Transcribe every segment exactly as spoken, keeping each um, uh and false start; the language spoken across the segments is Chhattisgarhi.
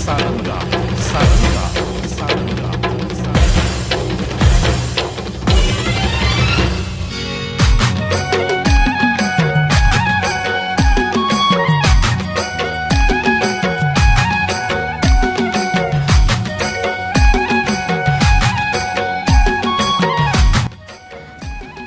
सारंगा, सारंगा, सारंगा, सारंगा।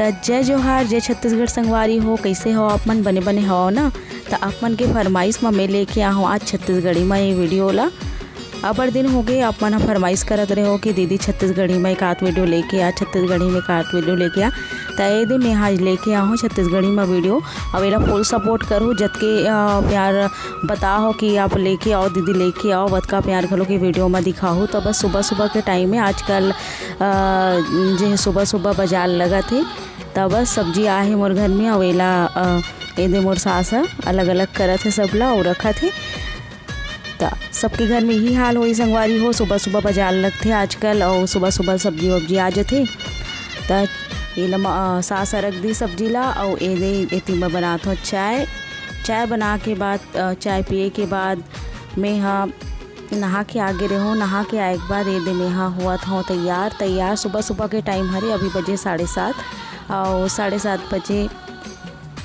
त जय जोहार, जय छत्तीसगढ़ संगवारी हो। कइसे हो आप मन? बने बने हवव ना? त आप मन के फरमाइश म मैं लेके आहूँ आज छत्तीसगढ़ी म ये वीडियो ला। अबड़ दिन होगे आप मन ह फरमाइश करत रहे हो कि दीदी छत्तीसगढ़ी म एक आध वीडियो लेके आ, छत्तीसगढ़ी म एक आध वीडियो लेके आ। त ए दे मैं आज लेके आहूँ छत्तीसगढ़ी म वीडियो। अब एला फुल सपोर्ट करहू, जतके, अ, प्यार बताहू कि आप लेके आओ दीदी, लेके आओ, वतका प्यार घलो के वीडियो म दिखाहू। त बस सुबह सुबह के टाइम में आजकल, अ, जे सुबह सुबह बाजार लगत हे, त बस सब्जी आहे मोर घर में, अउ एला, अ, ए दे मोर सास ह अलग-अलग करत हे सबला अउ रखत हे। त सबके घर में इही हाल होही संगवारी हो, सुबह-सुबह बाजार लगथे आजकल अउ सुबह-सुबह सब्जी-वब्जी आ जथे। त एला म-, अ, सास ह रख दी सब्जी ला अउ ए दे एती मैं बनात हौं चाय। चाय बना के बाद, अ, चाय पिए के बाद मैं ह नहा के आगे रेहेंव। नहा के आए के बाद ए दे मैं ह होवत हौं तैयार। तैयार सुबह-सुबह के टाइम हरे, अभी बजे साढ़े सात अउ साढ़े सात बजे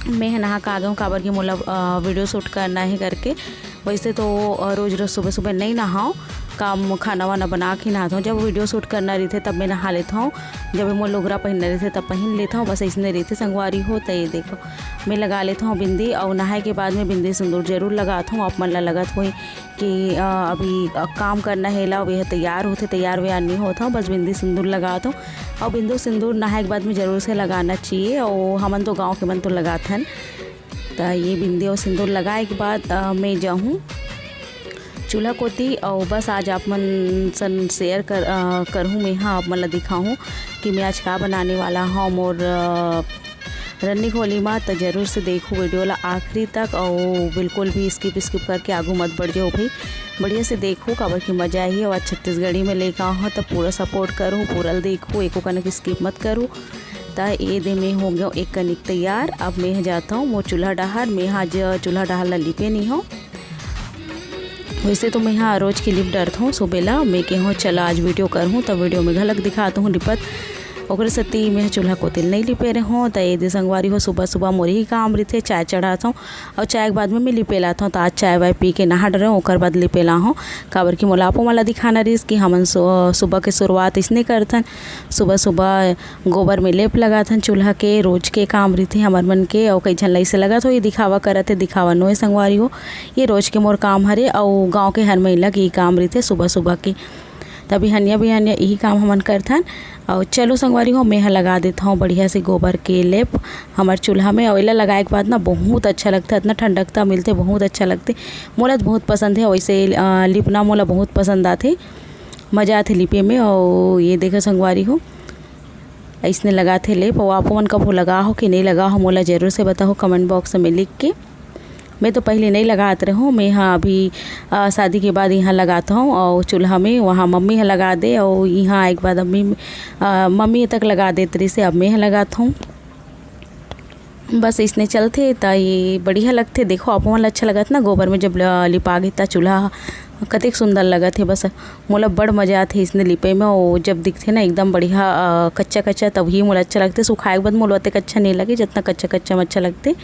मैं ह नहा के आ गेंव, काबर कि मोला, अ, वीडियो शूट करना हे करके। वैसे तो, अ, रोज रोज सुबह सुबह नइ नहाओं, काम खाना वाना बना के नहाथौं। जब वीडियो शूट करना रहिथे तब मैं नहा लेथौं, जब मोर लुगरा पहिनना रहिथे तब पहिन लेथौं। बस अइसने रहिथे संगवारी हो। त ये देखो, मैं लगा लेथौं बिंदी अउ नहाए के बाद में बिंदी सिंदूर जरूर लगाथौं। आप मन ला लगत होही कि, अ, अभी, अ, काम करना हे ला, अउ ये तैयार होथे, तैयार व्यार नइ होत हौं, बस बिंदी सिंदूर लगात हौं। अउ बिंदू सिंदूर नहाए के बाद में जरूर से लगाना चाहिए, अउ हमन तो गाँव के मन तो लगाथन। त ये बिंदी अउ सिंदूर लगाए के बाद, अ, मैं जाहूँ चूल्हा कोती, अउ बस आज आप मन सन शेयर कर, अ, करहूँ मैं ह, आप मन ला दिखाहूँ कि मैं आज का बनाने वाला हौं मोर, अ, रन्नी खोली मा। त जरूर से देखहू वीडियो ला आखिरी तक, अउ बिल्कुल भी skip skip करके आगू मत बढ़ जाओ भाई, बढ़िया से देखहू, काबर कि मजा आही। अउ आज छत्तीसगढ़ी में लेके आहूँ त पूरा सपोर्ट करहू, पूरा ल देखहू, एको कनिक skip मत करहू। त ए दे मैं हो गेंव एक कनिक तैयार। अब मैं ह जात हौं मोर चूल्हा डहार। मैं ह आज चूल्हा डहार ला लिपे नइ हौं। वैसे तो मैं ह रोज के लिप डरत हौं सुबह ला। मैं के हौं चला आज वीडियो करहूँ, त वीडियो में घलक दिखात हौं लिपत। ओकरे सेती मैं ह चूल्हा कोती ल नइ लिपे रेहेंव। त ए दे संगवारी हो, सुबह सुबह मोर ही काम रहिथे, चाय चढ़ात हौं अउ चाय के बाद में मैं लिपे ल आत हौं। त आज चाय वाय पी के नहा डरेंव, ओकर बाद लिपे ल आहूँ, काबर कि मोला आपो मन ला दिखाना रहिस कि हमन सु-, सुबह के शुरुआत अइसने करथन। सुबह सुबह गोबर में लेप लगाथन चूल्हा के, रोज के काम रहिथे हमर मन के। अउ कई झन ला अइसे लगत होही दिखावा करत हे, दिखावा नोहे संगवारी हो, ये रोज के मोर काम हरे अउ गाँव के हर महिला के ये काम रहिथे सुबह सुबह के। त बिहनिया बिहनिया इही काम हमन करथन। अउ चलो संगवारी हो, मैं ह लगा देत हौं बढ़िया से गोबर के लेप हमर चूल्हा में। अउ एला लगाए के बाद ना बहुत अच्छा लगथे, अतना ठंडकता मिलथे, बहुत अच्छा लगथे। मोला तो बहुत पसंद हे वैसे, अ, लिपना मोला बहुत पसंद आथे, मजा आथे लिपे में। अउ ये देखो संगवारी हो, अइसने लगाथे लेप। अउ आपो मन कभू लगा हो कि नइ लगा हो, मोला जरूर से बताओ कमेंट बॉक्स में लिख के। मैं तो पहले नइ लगात रहेंव, मैं ह अभी, अ, शादी के बाद इहाँ लगात हौं अउ चूल्हा में, वहाँ मम्मी ह लगा दे अउ इहाँ आए के बाद अम्मी, अ, मम्मी तक लगा देत रहिसे, अब मैं ह लगात हौं। बस अइसने चलथे त ये बढ़िया लगथे। देखो, आपो मन ल अच्छा लगत ना, गोबर में जब ल-, लिपा गे त चूल्हा ह कतेक सुंदर लगत हे। बस मोला बड़ मजा आथे अइसने लिपे में। अउ जब दिखथे ना एकदम बढ़िया, अ, कच्चा कच्चा, तभी मोला अच्छा लगथे। सुखाए के बाद मोला ओतेक अच्छा नइ लगे, जतना कच्चा कच्चा में अच्छा लगथे।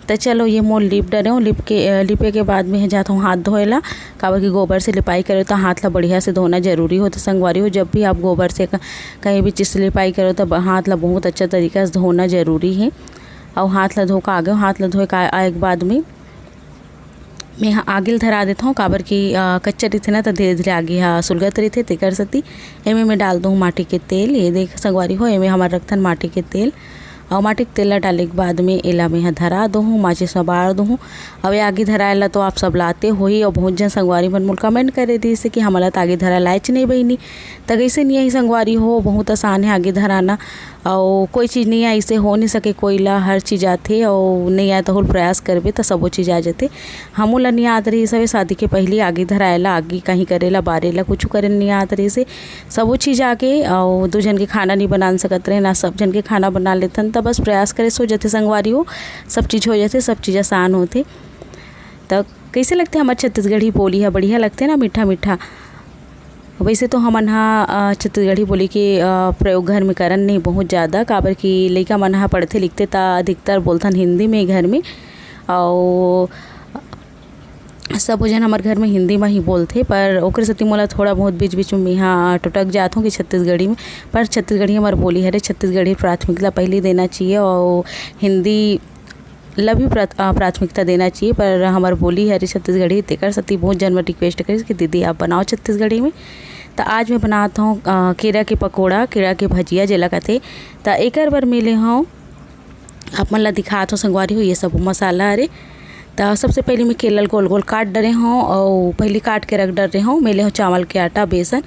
त चलो, ये मोर लिप डरेंव, लिप के, अ, लिपे के बाद में जात हौं हाथ धोए ला, काबर कि गोबर से लिपाई करे त हाथ ला बढ़िया से धोना जरूरी होथे संगवारी हो। जब भी आप गोबर से क-, कहीं भी चीज से लिपाई करो त ब-, हाथ ला बहुत अच्छा तरीका से धोना जरूरी हे। अउ हाथ ला धो के आगे, हाथ ला धोए के आ-, आए के बाद में मैं ह आगी ल धरा देत हौं, काबर कि, अ, कच्चा रहिथे ना, त धीरे-धीरे आगी ह सुलगत रहिथे, तेकर सेती एमे मैं डाल दूँ माटी के तेल। ये देख संगवारी हो, एमे हमर रखथन माटी के तेल। अउ माटी के तेल ला डाले के बाद में एला मैं ह धरा दूँ, माचिस म बार दूँ। अब ये आगी धराए ला तो आप सब लाते होही, अउ बहुत झन संगवारी मन मोल कमेंट करे दिस कि हमला त आगी धराए ला आएच नहीं बहिनी। त कइसे नहीं आही संगवारी हो, बहुत आसान हे आगी धराना। अउ कोई चीज नइ आए, अइसे हो नइ सके, कोई ला हर चीज आथे, अउ नइ आए त हुल प्रयास करबे त सबो चीज आ जथे। हमू ला नइ आत रहिस हवे शादी के पहिली आगी धराए ला, आगी कहीं करे ला, बारे ला, कुछु करे नइ आत रहिस हे। सबो चीज आके, अउ दू झन के खाना नइ बना सकत रहे ना, सब झन के खाना बना लेथन, त बस प्रयास करे से हो जथे संगवारी हो, सब चीज हो जथे, सब चीज आसान होथे। त कइसे लगथे हमर छत्तीसगढ़ी बोली ह? बढ़िया लगथे ना, मीठा मीठा। वैसे तो हमन ह, अ, छत्तीसगढ़ी बोली के, अ, प्रयोग घर में करन नहीं बहुत ज़्यादा, काबर कि लइका मन ह पढ़थे लिखथे त अधिकतर बोलथन हिंदी में घर में, अउ सबो झन हमर घर में हिंदी म ही बोलथे, पर ओकरे सेती मोला थोड़ा बहुत बीच-बीच में मेहा टुटक जात हूँ कि छत्तीसगढ़ी में, पर छत्तीसगढ़ी हमर बोली हरे, छत्तीसगढ़ी प्राथमिकता पहली देना चाहिए अउ हिंदी ला भी प्राथ-, अ, प्राथमिकता देना चाहिए, पर हमर बोली हरे छत्तीसगढ़ी, तेकर सेती बहुत झन म request करिस कि दीदी आप बनाओ छत्तीसगढ़ी में। त आज मैं बनात हूँ, अ, केरा के पकोड़ा, केरा के भजिया जेला कथे। त एकर बर मैं ले हूँ, आप मन ला दिखात हूँ संगवारी हो, ये सब मसाला हरे। त सबसे पहले मैं केला ल गोल गोल काट डरे हूँ अउ पहले काट के रख डरे हूँ। मैं ले हूँ चावल के आटा, बेसन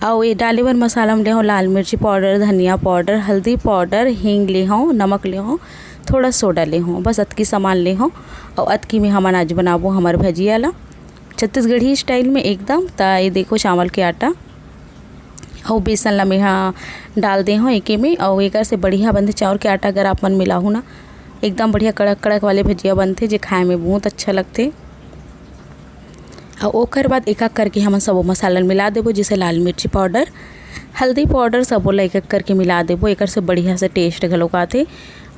अउ ये डाले बर मसाला में ले हूँ लाल मिर्ची पाउडर, धनिया पाउडर, हल्दी पाउडर, हींग ले हूँ, नमक ले हूँ, थोड़ा सोडा ले हूँ, बस अतकी सामान ले हूँ। अउ अतकी में हमन आज बनाबो हमर भजिया ला छत्तीसगढ़ी style में एकदम। त ये देखो चावल के आटा अउ बेसन ला मेहा डाल दे हूँ एके में, अउ एकर से बढ़िया बनथे चाउर के आटा अगर आप मन मिलाहू ना, एकदम बढ़िया कड़क कड़क वाले भजिया बनथे, जे खाए में बहुत अच्छा लगथे। अउ ओकर बाद एक एक करके हमन सबो मसाला ल मिला देबो, जैसे लाल मिर्ची पाउडर, हल्दी पाउडर, सबो ला एक एक करके मिला देबो। एकर से बढ़िया से taste घलोक आथे।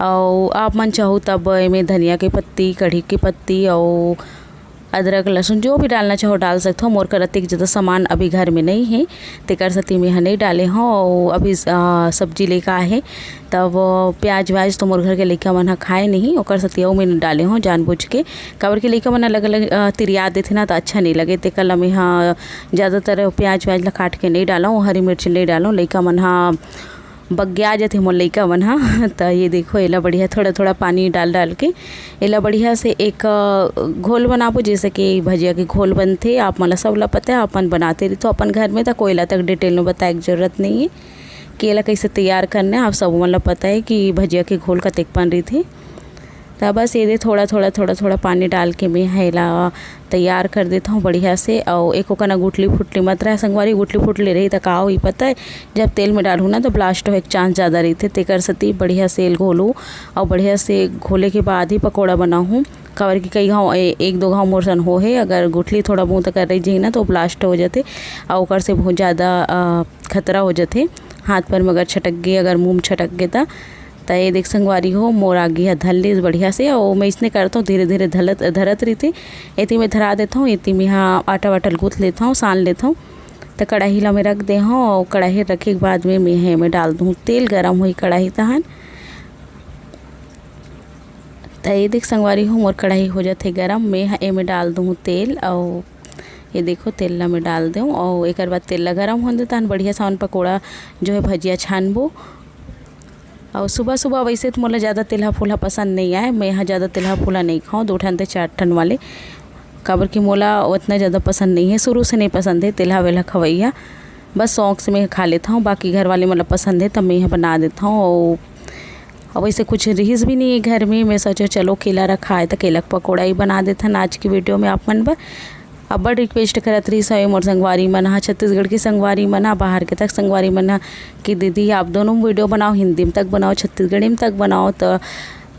अउ आप मन चाहू तब एमे धनिया के पत्ती, कढ़ी के पत्ती अउ अदरक, लहसुन जो भी डालना चाहो डाल सकथो। मोर कर अतेक ज़्यादा सामान अभी घर में नहीं है, तेकर सेती मेहा नहीं डाले हूँ। अउ अभी, अ, सब्जी लेकर आए हैं, तब प्याज व्याज तो मोर घर के लइका मन ह खाए नहीं, ओकर सेती अउ मैं डाले हूँ जानबूझ के, काबर कि लइका मन अलग-अलग, अ, तिरिया देथे ना, त अच्छा नहीं लगे। तेकर ला मेहा ज़्यादातर प्याज व्याज ला काट के नहीं डालूँ, हरी मिर्च नहीं डालूँ, लइका मन ह बग्गिया जथे मोर लइका मन ह। त ये देखो, एला बढ़िया थोड़ा-थोड़ा पानी डाल-डाल के एला बढ़िया से एक, अ, घोल बनाबो, जैसे कि भजिया के घोल बनथे। आप मन ला सब ला पता है, अपन बनाते रहिथो अपन घर में, त कोई ला तक detail में बताए के जरूरत नहीं है कि एला कैसे तैयार करना है। आप सब मन ला पता है कि भजिया के घोल कतेक पन रहिथे। त बस ये दे थोड़ा-थोड़ा, थोड़ा-थोड़ा पानी डाल के मैं ह एला तैयार कर देत हूँ बढ़िया से। अउ एको कना गुठली फुटली मत रहे संगवारी, गुठली फुटली रही त का होही पता है, जब तेल में डालहूँ ना तो blast होए के chance ज़्यादा रहिथे। तेकर सेती बढ़िया से एल घोलू अउ बढ़िया से घोले के बाद ही पकौड़ा बनाहूँ, काबर कि कई घाव ए-, एक दो घाव मोर सन हो हे, अगर गुठली थोड़ा बहुत अगर रह जाही ना तो blast हो जाथे अउ ओकर से बहुत ज़्यादा, अ, खतरा हो जाथे। हाथ पर में अगर छटक गे, अगर मुंह में छटक गे त त ये देख संगवारी हो, मोर आगी ह धर लिस बढ़िया से, अउ मैं इसने करत हूँ, धीरे-धीरे धलत, धरत रहिथे। एती मैं धरा देत हूँ, एती मैं हा आटा वाटा ल गूँथ लेत हूँ, सान लेत हूँ। त कड़ाही ला मैं रख दे हूँ, अउ कड़ाही रखे के बाद में मैं हे, मैं डाल दूँ तेल, गरम होई कड़ाही तहन। त ये देख संगवारी हो, मोर कड़ाही हो जाथे गरम, मैं ह एमे डाल दूँ तेल, अउ ये देखो तेल ला मैं डाल देऊँ, अउ एकर बाद तेल ला गरम होन दे, तहन बढ़िया सावन पकौड़ा जो है भजिया छानबो। अउ सुबह-सुबह वैसे तो मोला ज़्यादा तेलहा फूलहा पसंद नहीं आए, मैं ह ज़्यादा तेलहा फूलहा नहीं खाऊँ, दो ठन ते चार ठन वाले, काबर कि मोला उतना ज़्यादा पसंद नहीं है, शुरू से नहीं पसंद है तेलहा वेलहा खवैया। बस शौक से मैं खा लेता हूँ, बाकी घर वाले मतलब पसंद है तब मैं यह बना देता हूँ। अउ, अउ वैसे कुछ रिहिस भी नहीं है घर में, मैं सोचा चलो केला रखा है तो केला का पकौड़ा ही बना देथन आज की वीडियो में आप मन बर। अब्बड़ request करत रहिस हवे मोर संगवारी मन ह, छत्तीसगढ़ के संगवारी मन ह, बाहर के तक संगवारी मन ह कि दीदी आप दोनों video बनाओ, हिंदी में तक बनाओ, छत्तीसगढ़ी में तक बनाओ। तो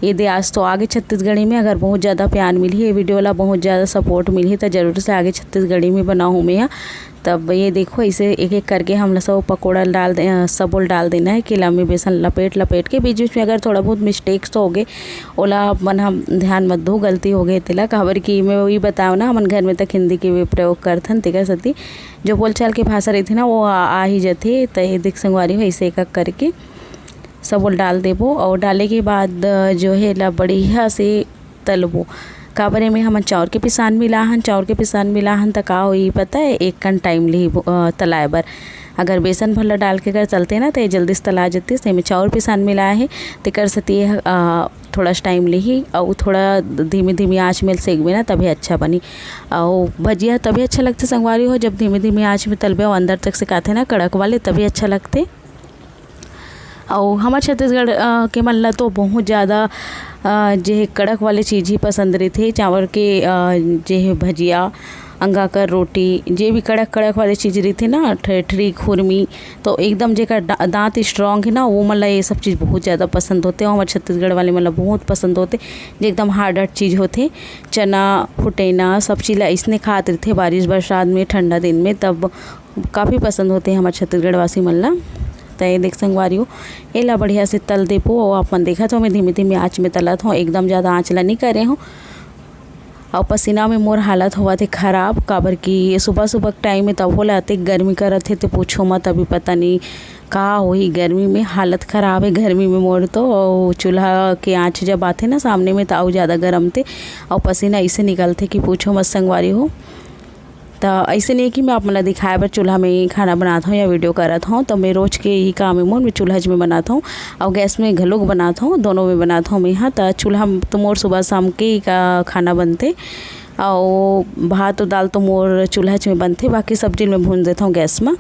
ये दे आज तो आगे छत्तीसगढ़ी में, अगर बहुत ज़्यादा प्यार मिलही ये video ला, बहुत ज़्यादा support मिलही तो जरूर से आगे छत्तीसगढ़ी में बनाहूँ मैं ह। तब ये देखो ऐसे एक एक करके हमला सब पकौड़ा ल डाल दे, अ, सबो ल डाल देना है केला में बेसन लपेट लपेट के। बीच बीच में अगर थोड़ा बहुत mistakes तो हो गए, ओला आप मन ह ध्यान मत दो, गलती हो गए तेला, काबर कि मैं वही बताओ ना, हमन घर में तक हिंदी के भी प्रयोग करथन, तेकर सेती जो बोलचाल के भाषा रहिथे ना, वो आ, आ ही जथे। त ये देख संगवारी हो, ऐसे एक एक करके सबो ल डाल देबो, और डाले के बाद, अ, जो है ला बढ़िया से तलबो। काबर एमे हमन चाउर के पिसान मिला हन, चाउर के पिसान मिला हन त का होही पता है, एक कन time लिही, अ, तलाए बर। अगर बेसन भर ला डाल के अगर तलते ना, त ये जल्दी से तला जतिस। एमे चाउर पिसान मिलाए हे, तेकर सेती ये ह, अ, थोड़ा सा time लिही, अउ थोड़ा धीमी-धीमी आँच में सेकबे ना, तभे अच्छा बनी। अउ भजिया तभे अच्छा लगथे संगवारी हो, जब धीमी-धीमी आँच में तलबे अउ अंदर तक सिकाथे ना कड़क वाले, तभे अच्छा लगथे। अउ हमर छत्तीसगढ़, अ, के मन ल तो बहुत ज़्यादा, अ, जे हे कड़क वाले चीज़ ही पसंद रहिथे, चावल के, अ, जे हे भजिया, अंगाकर रोटी, जे भी कड़क कड़क वाले चीज़ रहिथे ना, ठेठरी, खुरमी, तो एकदम जेकर दा-, दांत स्ट्रॉन्ग हे ना, वो मन ला ये सब चीज़ बहुत ज़्यादा पसंद होथे। और हमर छत्तीसगढ़ वाले मन ला बहुत पसंद होथे, जे एकदम हार्ड हार्ड चीज़ होथे। चना, फुटेना, सब चीज़ ला अइसने खात रहिथे बारिश बरसात में, ठंडा दिन में, तब काफ़ी पसंद होथे हमर छत्तीसगढ़ वासी मन ला। त ये देख संगवारी हो, एला बढ़िया से तल देबो। और आप मन देखत हो, मैं धीमे धीमे आँच में तलत हूँ, एकदम ज़्यादा आँच ला नहीं करे हूँ। और पसीना में मोर हालत होवत हे खराब, काबर कि सुबह सुबह टाइम में तभो ले अतेक गर्मी करत हे, तो पूछो मत। अभी पता नहीं का होही, गर्मी में हालत खराब हे गर्मी में मोर तो। और चूल्हा के आँच जब आथे ना सामने में, तो अउ ज़्यादा गरमथे। और पसीना ऐसे निकलथे कि पूछो मत संगवारी हो। त ऐसे नहीं कि मैं आप मन ला दिखाए बर चूल्हा में खाना बनात हूँ या वीडियो करत हूँ, तो मैं रोज के ही काम है मोर, मैं चूल्हा में बनात हूँ और गैस में घलोक बनात हूँ, दोनों में बनात हूँ मैं। हाँ, त चूल्हा में तो मोर सुबह शाम के ही का खाना बनथे। और भात और दाल तो मोर चूल्हा में बनथे, बाकी सब्जी में भून देत हूँ गैस में।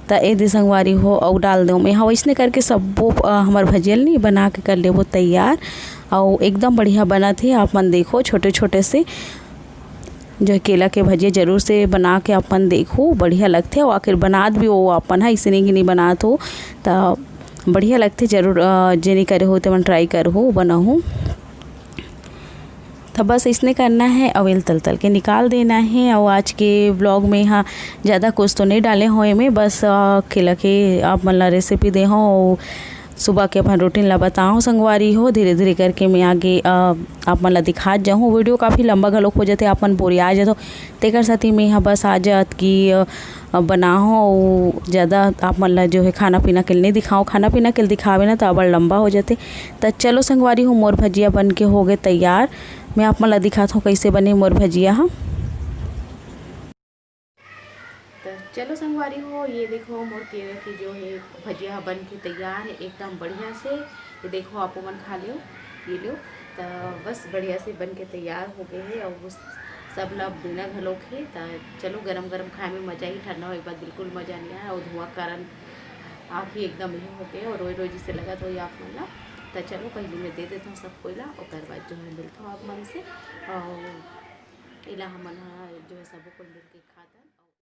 त ए दे संगवारी हो, और डाल दो मैं। हाँ, वैसने करके सब्बो, अ, हमर भजिया ल नहीं बना के कर लेबो तैयार। और एकदम बढ़िया बनत हे, आप मन देखो, छोटे छोटे से जो केला के भजिया जरूर से बना के अपन देखो, बढ़िया लगथे। और आखिर बनात भी हो अपन ह, अइसे नहीं कि नहीं बनात हो, त बढ़िया लगथे। जरूर, अ, जे नहीं करे हो, ते मन ट्राई करहू, बनाहू। त बस इसने करना है, अउ एल तल तल के निकाल देना है। और आज के ब्लॉग में हाँ ज़्यादा कुछ तो नहीं डाले हो एमे, बस, अ, केला के आप मन ला रेसिपी दे हो, सुबह के अपन रूटीन ला बताओ संगवारी हो। धीरे धीरे करके मैं आगे, अ, आप मन ला दिखात जाहूँ। वीडियो काफ़ी लंबा घलोक हो जाथे, आप मन बोरिया जाथो, तेकर सेती मैं ह बस आ जात कि, अ, बनाहूँ, अउ ज़्यादा आप मन ला जो है खाना पीना के नहीं दिखाओ। खाना पीना के दिखावे ना तो अबड़ लंबा हो जाथे। त चलो संगवारी हो, मोर भजिया बन के हो गए तैयार। मैं आप मन ला दिखात हूँ कैसे बने मोर भजिया ह। त चलो संगवारी हो, ये देखो मोर केरा के जो है भजिया ह बन के तैयार है एकदम बढ़िया से। ये देखो आपो मन खा लियो, ये लो। त बस बढ़िया से बन के तैयार हो गए है और वो सब ला देना घलोक है। त चलो गरम गरम खाए में मज़ा ही ठंडा हो एक बार बिल्कुल मज़ा नहीं आया और धुआं कारण आँख ही एकदम ये हो गए और रोई रोई जिसे लगा तो ये आप मन ला। त चलो पहले मैं दे देता हूँ सब कोई ला, ओकर बाद जो है मिलता हूँ आप मन से। और एला हमन ह जो है सबो कोई मिल के खातन।